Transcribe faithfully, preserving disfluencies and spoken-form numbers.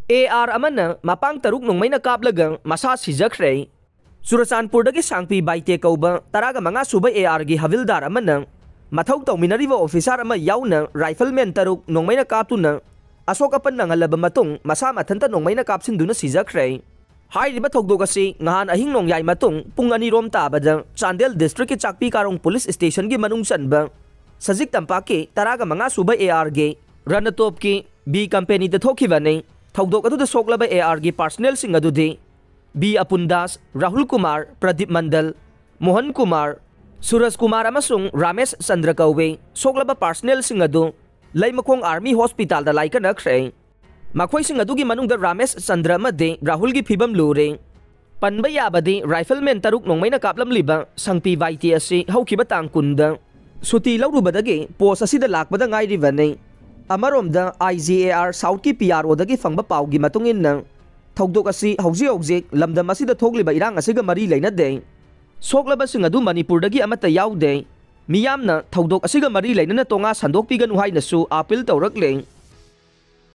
A R ꯑꯃꯅ ꯃꯄꯥꯡ ꯇꯔꯨꯛ ꯅꯣꯡꯃꯩꯅ ꯀꯥꯞꯂꯒ ꯃꯁꯥ ꯁꯤꯖꯈ꯭ꯔꯦ꯫ ꯆꯨꯔꯆꯥꯟꯄꯨꯔꯗꯒꯤ ꯁꯥꯡꯄꯤ ꯕꯥꯏꯇꯦ ꯀꯧꯕ ꯇꯔꯥꯒ ꯃꯉꯥ ꯁꯨꯕ ꯑꯦ ꯑꯥꯔꯒꯤ ꯍꯕꯤꯜꯗꯥꯔ ꯑꯃꯅ ꯃꯊꯧ ꯇꯧꯃꯤꯟꯅꯔꯤꯕ ꯑꯣꯐꯤꯁꯥꯔ ꯑꯃ ꯌꯥꯎꯅ ꯔꯥꯏꯐꯜꯃꯦꯟ ꯇꯔꯨꯛ ꯅꯣꯡꯃꯩꯅ ꯀꯥꯞꯇꯨꯅ ꯑꯁꯣꯛ ꯑꯄꯟ ꯅꯪꯍꯜꯂꯕ ꯃꯇꯨꯡ ꯃꯁꯥ ꯃꯊꯟꯇ ꯅꯣꯡꯃꯩꯅ ꯀꯥꯞꯁꯤꯟꯗꯨꯅ ꯁꯤꯖꯈ꯭ꯔꯦ꯫ ꯍꯥꯏꯔꯤꯕ ꯊꯧꯗꯣꯛ ꯑꯁꯤ ꯉꯍꯥꯟ ꯑꯍꯤꯡ ꯅꯣꯡꯌꯥꯏ ꯃꯇꯨꯡ ꯄꯨꯡ ꯑꯅꯤꯔꯣꯝ ꯇꯥꯕꯗ ꯆꯥꯟꯗꯦꯜ ꯗꯤꯁꯇ꯭ꯔꯤꯛꯀꯤ ꯆꯥꯛꯄꯤ ꯀꯥꯔꯣꯡ ꯄꯨꯂꯤꯁ ꯁ꯭ꯇꯦꯁꯟꯒꯤ ꯃꯅꯨꯡ ꯆꯟꯕ ꯁꯖꯤꯛ ꯇꯝꯄꯥꯛꯀꯤ ꯇꯔꯥꯒ ꯃꯉꯥ ꯁꯨꯕ ꯑꯦ ꯑꯥꯔꯒꯤ ꯔꯅꯇꯣꯞꯀꯤ ꯕꯤ ꯀꯝꯄꯦꯅꯤꯗ ꯊꯣꯛꯈꯤꯕꯅꯤ꯫ ꯊꯧꯗꯣꯛ ꯑꯗꯨꯗ ꯁꯣꯛꯂꯕ ꯑꯦ ꯑꯥꯔꯒꯤ ꯄꯥꯔꯁꯅꯦꯜꯁꯤꯡ ꯑꯗꯨꯗꯤ ꯕꯤ ꯑꯄꯨꯟ ꯗꯥꯁ, ꯔꯥꯍꯨꯜ ꯀꯨꯃꯥꯔ, ꯄ꯭ꯔꯗꯤꯞ ꯃꯟꯗꯜ, ꯃꯣꯍꯟ ꯀꯨꯃꯥꯔ, ꯁꯨꯔꯖ ꯀꯨꯃꯥꯔ ꯑꯃꯁꯨꯡ ꯔꯥꯃꯦꯁ ꯆꯟꯗ꯭ꯔ ꯀꯧꯏ꯫ ꯁꯣꯛꯂꯕ ꯄꯥꯔꯁꯅꯦꯜꯁꯤꯡ ꯑꯗꯨ ꯂꯩꯃꯈꯣꯡ ꯑꯥꯔꯃꯤ ꯍꯣꯁꯄꯤꯇꯥꯜꯗ ꯂꯥꯏꯀꯠꯅꯈ꯭ꯔꯦ꯫ ꯃꯈꯣꯏꯁꯤꯡ ꯑꯗꯨꯒꯤ ꯃꯅꯨꯡꯗ ꯔꯥꯃꯦꯁ ꯆꯟꯗ꯭ꯔ ꯑꯃꯗꯤ ꯔꯥꯍꯨꯜꯒꯤ ꯐꯤꯕꯝ ꯂꯨꯔꯦ꯫ ꯄꯟꯕ ꯌꯥꯕꯗꯤ ꯔꯥꯏꯐꯜꯃꯦꯟ ꯇꯔꯨꯛ ꯅꯣꯡꯃꯩꯅ ꯀꯥꯞꯂꯝꯂꯤꯕ ꯁꯪꯄꯤ ꯕꯥꯏꯇꯤ ꯑꯁꯤ ꯍꯧꯈꯤꯕ ꯇꯥꯡ ꯀꯨꯟꯗ ꯁꯨꯇꯤ ꯂꯧꯔꯨꯕꯗꯒꯤ ꯄꯣꯁ ꯑꯁꯤꯗ ꯂꯥꯛꯄꯗ ꯉꯥꯏꯔꯤꯕꯅꯤ꯫ ꯑꯃꯔꯣꯝꯗ, ꯑꯥꯏ ꯖꯤ ꯑꯦ ꯑꯥꯔ ꯁꯥꯎꯠꯀꯤ ꯄꯤ ꯑꯥꯔ ꯑꯣꯗꯒꯤ ꯐꯪꯕ ꯄꯥꯎꯒꯤ ꯃꯇꯨꯡ ꯏꯟꯅ, ꯊꯧꯗꯣꯛ ꯑꯁꯤ ꯍꯧꯖꯤꯛ ꯍꯧꯖꯤꯛ ꯂꯝꯗꯝ ꯑꯁꯤꯗ ꯊꯣꯛꯂꯤꯕ ꯏꯔꯥꯡ ꯑꯁꯤꯒ ꯃꯔꯤ ꯂꯩꯅꯗꯦ꯫ ꯁꯣꯛꯂꯕꯁꯤꯡ ꯑꯗꯨ ꯃꯅꯤꯄꯨꯔꯗꯒꯤ ꯑꯃꯠꯇ ꯌꯥꯎꯗꯦ꯫ ꯃꯤꯌꯥꯝꯅ ꯊꯧꯗꯣꯛ ꯑꯁꯤꯒ ꯃꯔꯤ ꯂꯩꯅꯅ ꯇꯣꯉꯥ ꯁꯟꯗꯣꯛꯄꯤꯒꯅꯨ ꯍꯥꯏꯅꯁꯨ ꯑꯥꯄꯤꯜ ꯇꯧꯔꯛꯂꯦ꯫